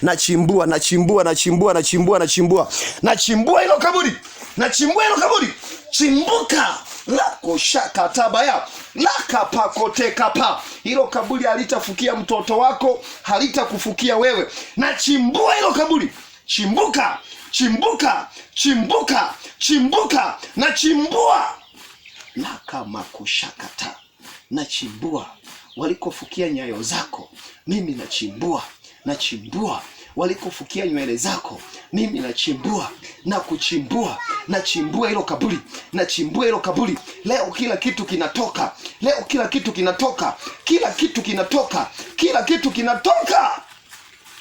Nachimbua, nachimbua, nachimbua, nachimbua, nachimbua, nachimbua hilo kaburi, nachimbua hilo kaburi. Chimbuka lakoshakatabaya lakapakotekapa. Hilo kaburi halitafukia mtoto wako, halitakufukia wewe. Nachimbua hilo kaburi. Chimbuka, chimbuka, chimbuka, chimbuka, nachimbua lakamakoshakata, nachimbua walikofukia nyayo zako, mimi nachimbua, nachimbua walikofukia nywele zako, mimi nachimbua na kuchimbua, nachimbua hilo kaburi, nachimbua hilo kaburi. Leo kila kitu kinatoka, leo kila kitu kinatoka, kila kitu kinatoka, kila kitu kinatoka,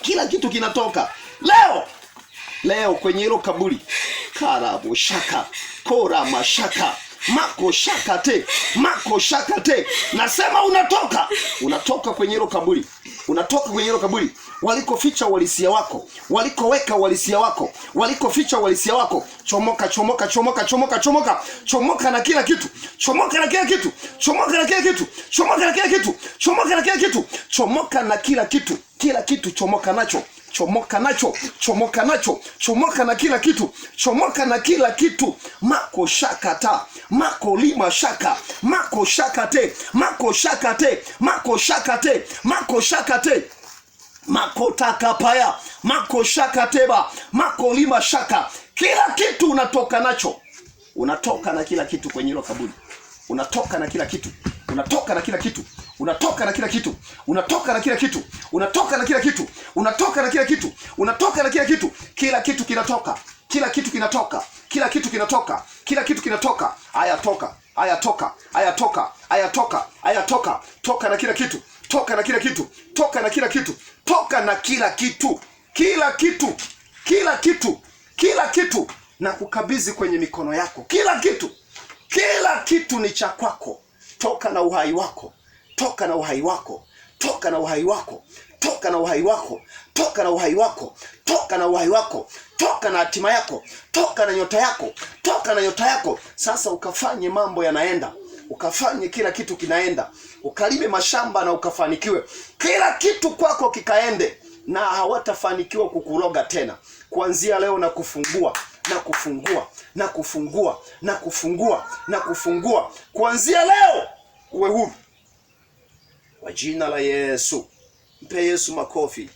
kila kitu kinatoka leo leo kwenye hilo kaburi. Karaboshaka kora mashaka mako shaka te mako shaka te, nasema unatoka, unatoka kwenye hilo kaburi, unatoka kwenye hilo kaburi walikoficha uhalisia wako, walikoweka uhalisia wako, walikoficha uhalisia wako. Chomoka, chomoka, chomoka, chomoka, chomoka, chomoka na kila kitu, chomoka na kila kitu, chomoka na kila kitu, chomoka na kila kitu, chomoka na kila kitu, chomoka na kila kitu, kila kitu chomoka nacho, chomoka nacho, chomoka nacho, chomoka na kila kitu, chomoka na kila kitu. Mako shakata, mako lima shaka, mako shakate, mako shakate, mako shakate, mako shakate, makotakapaya, mako shakateba, mako lima shaka. Kila kitu unatoka nacho, unatoka na kila kitu kwenye hilo kaburi, unatoka na kila kitu, unatoka na kila kitu, unatoka na kila kitu, unatoka na kila kitu, unatoka na kila kitu, unatoka na kila kitu, unatoka na kila kitu. Kila kitu kinatoka, kila kitu kinatoka, kila kitu kinatoka, kila kitu kinatoka. Aya toka, aya toka, aya toka, aya toka, aya toka, toka na kila kitu, toka na kila kitu, toka na kila kitu, toka na kila kitu, kila kitu, kila kitu, kila kitu, na kukabidhi kwenye mikono yako kila kitu. Kila kitu ni cha kwako. Toka na uhai wako, toka na uhai wako, toka na uhai wako, toka na uhai wako, toka na uhai wako, toka na uhai wako, toka na hatima yako, toka na nyota yako, toka na nyota yako. Sasa ukafanye mambo yanaenda, ukafanye kila kitu kinaenda, ukalime mashamba na ukafanikiwe, kila kitu kwako kikaende, na hawatafanikiwa kukuroga tena. Kuanzia leo na kufungua na kufungua na kufungua na kufungua na kufungua, kuanzia leo uwe huru kwa jina la Yesu. Mpe Yesu makofi.